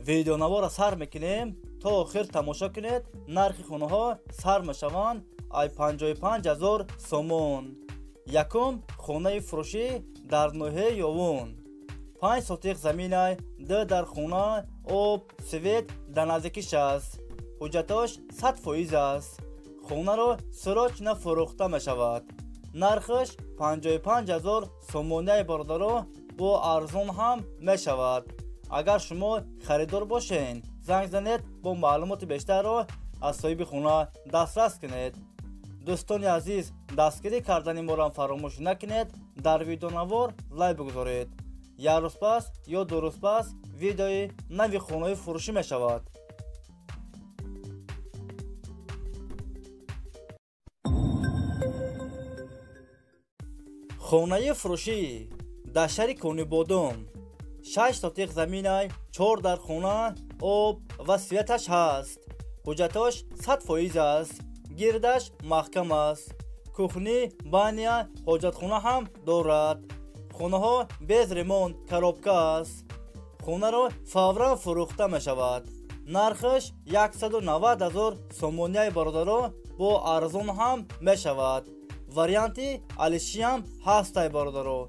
Видеонавора сар мекунем, то охир тамошо кунед. Нархи хонаҳо сар мешаванд ай 55 000 сомон. Якум хонаи фурӯшӣ дар ноҳияи Ёвун. 5 сотиқ заминай, 2 дар хона, об, свет дар наздикиш аст. Ҳуҷҷатош 100% аст. Хонаро срочно фурӯхта мешавад. Нархаш 55 000 сомонияи бародаро, бо арзон ҳам мешавад. Агар шумо харидор бошед, занг занед, бо маълумоти бештарро аз соҳиби хона дастрас кунед. Дӯстони азиз, дастгирӣ кардани моро фаромӯш накунед, дар видеонавор лайк бигузоред. Як рӯз пас ё 2 рӯз пас видеои нави хонаи фурӯшӣ мешавад. Хонаи фурӯшӣ дар шаҳри Конибодом. 6 сотиқ заминай, 4 дар хона, об ва светаш ҳаст. Ҳуҷҷатош 100% аст. Гирдаш маҳкам аст. Кухни, баня, ҳоҷатхона ҳам дорад. Хонаҳо без ремонт, коробка аст. Хонаро фавран фурӯхта мешавад. Нархаш 190 000 сомонияи бародаро, бо арзон ҳам мешавад. Варианти алишиам ҳастай бародаро.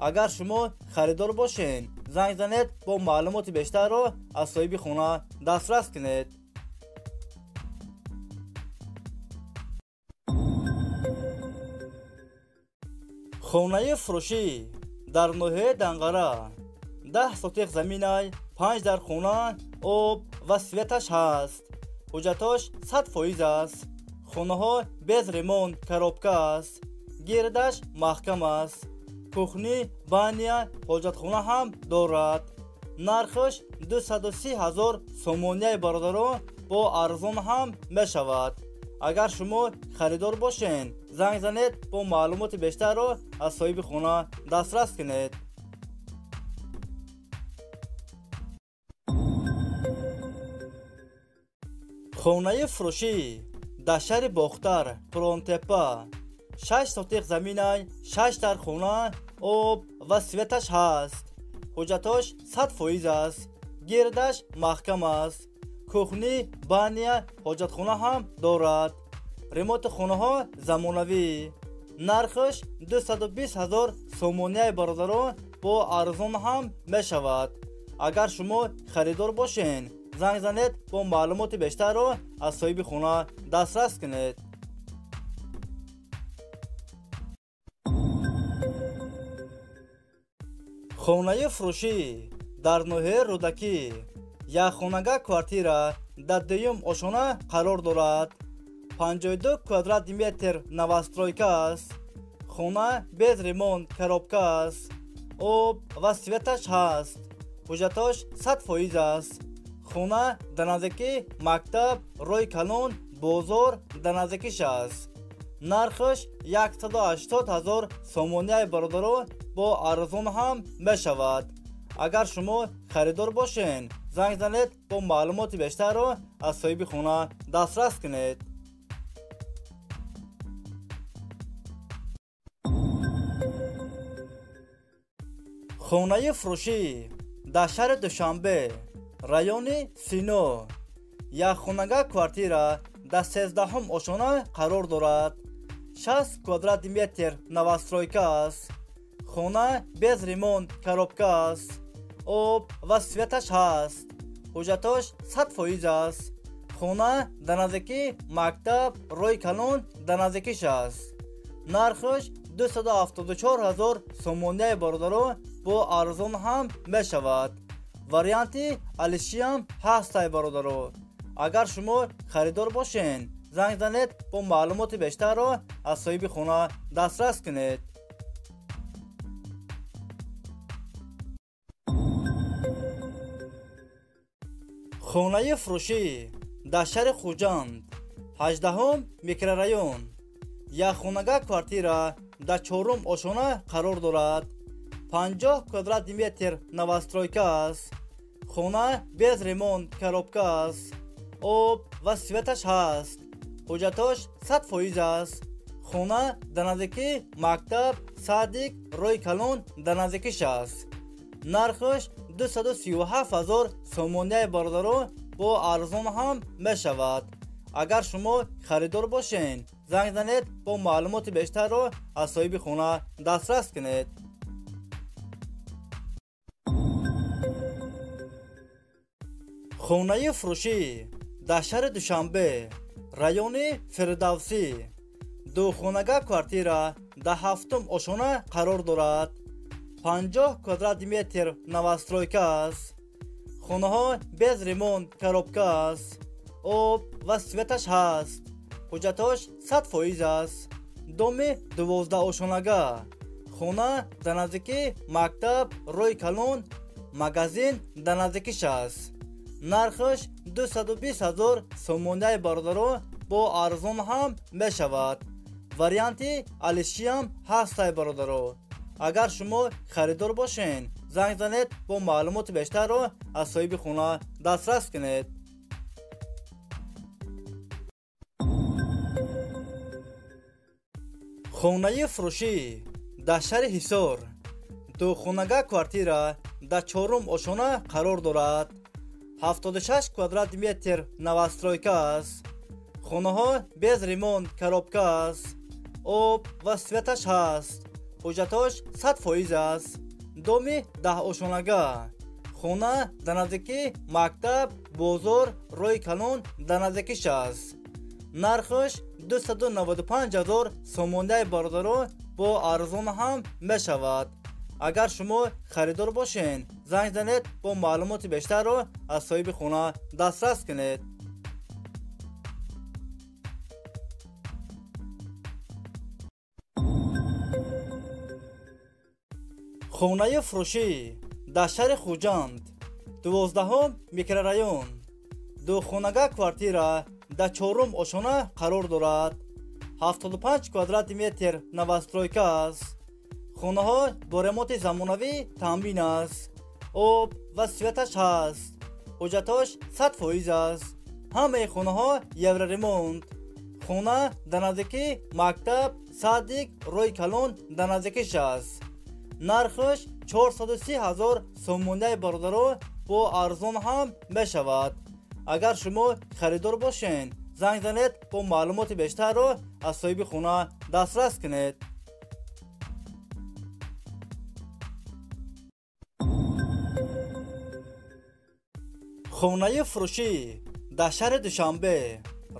Агар шумо харидор бошед, занг занед, бо маълумоти бештарро аз соҳиби хона дастрас кунед. Хонаи фурӯшӣ дар ноҳияи Данғара. 10 сотиқ заминай, 5 дар хона, об ва светаш ҳаст. Ҳуҷҷатош 100% аст. Хонаҳо без ремонт, коробка аст. Гирдаш маҳкам аст. Кухни, баня, ҳоҷатхона ҳам дорад. Нархаш 230 000 сомонияи бародаро, бо арзон ҳам мешавад. Агар шумо харидор бошед, занг занед, бо маълумоти бештарро аз соҳиби хона дастрас кунед. Хонаи фурӯшӣ дар шаҳри Бохтар, Қуръонтеппа. 6 сотиқ заминай, 6 дар хона, об ва светаш ҳаст. Ҳуҷҷатош 100% аст. Гирдаш маҳкам аст. Кухни, баня, ҳоҷатхона ҳам дорад. Ремонти хонаҳо замонавӣ. Нархаш 220 000 сомонияи бародаро, бо арзон ҳам мешавад. Агар шумо харидор бошед, занг занед, бо маълумоти бештарро аз соҳиби хона дастрас кунед. Хонаи фурӯшӣ дар ноҳияи Рӯдакӣ. Як хонага квартира дар дуюм ошона қарор дорад. 52 квадрат метр новостройка аст. Хона без ремонт, коробка аст. Об ва светаш ҳаст. Ҳуҷҷатош 100% аст. Хона дар наздикии мактаб, роҳи калон, бозор дар наздикиш аст. Нархаш 180 000 сомонияи бародаро, бо арзон ҳам мешавад. Агар шумо харидор бошед, занг занед, бо маълумоти бештарро аз соҳиби хона дастрас кунед. Хонаи фурӯшӣ дар шаҳри Душанбе, райони Сино. Як хонага квартира дар 13-ум ошона қарор дорад. 60 квадрат метр новостройка аст. Хона без ремонт, коробка аст. Об ва светаш ҳаст. Ҳуҷҷатош 100% аст. Хона дар наздикии мактаб, роҳи калон дар наздикиш аст. Нархаш 274 000 сомонияи бародаро, бо арзон ҳам мешавад. Варианти алишиам ҳастай бародаро. Агар шумо харидор бошед, занг занед, бо маълумоти бештарро аз соҳиби хона дастрас кунед. Хонаи фурӯшӣ дар шаҳри Хуҷанд, 18-ум микрорайон. Як хонага квартира дар 4-ум ошона қарор дорад. 50 квадрат метр новостройка аст. Хона без ремонт, коробка аст. Об ва светаш ҳаст. Ҳуҷҷатош 100% аст. Хона дар наздикии мактаб, садик, роҳи калон дар наздикиш аст. Нархаш 237 ҳазор сомонияи бародаро бо арзон ҳам мешавад. Агар шумо харидор бошед, занг занед, бо маълумоти бештарро аз соҳиби хона дастрас кунед. Хонаи фурӯшӣ дар шаҳри Душанбе, райони Фирдавсӣ, духонага квартира дар ҳафтум ошона қарор дорад. 50 квадрат метр новостройка аст. Хонаҳо без ремонт, коробка аст. Об ва светаш ҳаст. Ҳуҷҷатҳош 100% аст. Доми 12 ошонага. Хона дар наздикии мактаб, роҳи калон, магазин дар наздикиш аст. Нархаш 220 ҳазор сомонияи бародаро бо арзон ҳам мешавад. Варианти алишиам ҳастай бародаро. Агар шумо харидор бошед, занг занед, бо маълумоти бештарро аз соҳиби хона дастрас кунед. Хонаи фурӯшӣ дар шаҳри Ҳисор, духонага квартира дар чорум ошона қарор дорад. 76 квадрат метр новостройка аст. Хонаҳо без ремонт, коробка аст. Об ва светаш ҳаст. Ҳуҷҷатҳош 100% аст. Доми 10 ошонага. Хона дар наздикии мактаб, бозор, роҳи калон дар наздикиш аст. Нархаш 295 ҳазор сомонияи бародаро бо арзон ҳам мешавад. Агар шумо харидор бошед, занг занед, бо маълумоти бештарро аз соҳиби хона дастрас кунед. Хонаи фурӯшӣ дар шаҳри Хуҷанд, 12 микрорайон, духонага квартира дар чорум ошона қарор дорад. 75 квадрати метр новостройка аст. Хонаҳо бо ремонти замонавӣ таъмин аст. Об ва светаш ҳаст. Ҳуҷҷатҳош 100% аст. Ҳамаи хонаҳо евроремонт. Хона дар наздикии мактаб, садик, роҳи калон дар наздикиш аст. Нархаш 430 ҳазор сомонияи бародаро бо арзон ҳам мешавад. Агар шумо харидор бошед, занг занед, бо маълумоти бештарро аз соҳиби хона дастрас кунед. Хонаи фурӯшӣ дар шаҳри Душанбе,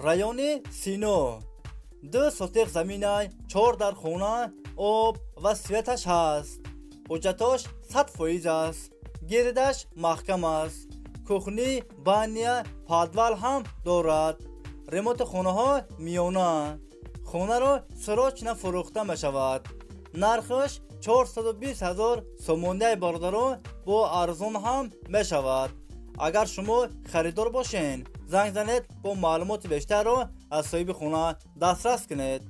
райони Сино, 2 сотиқ заминай, 4 дар хона, об ва светаш ҳаст. Ҳуҷҷатҳош 100% аст. Гирдаш маҳкам аст. Кухни, баня, подвал ҳам дорад. Ремонти хонаҳо миёна. Хонаро срочно фурӯхта мешавад. Нархаш 420 ҳазор сомонияи бародаро бо арзон ҳам мешавад. Агар шумо харидор бошед, занг занед, бо маълумоти бештарро аз соҳиби хона дастрас кунед.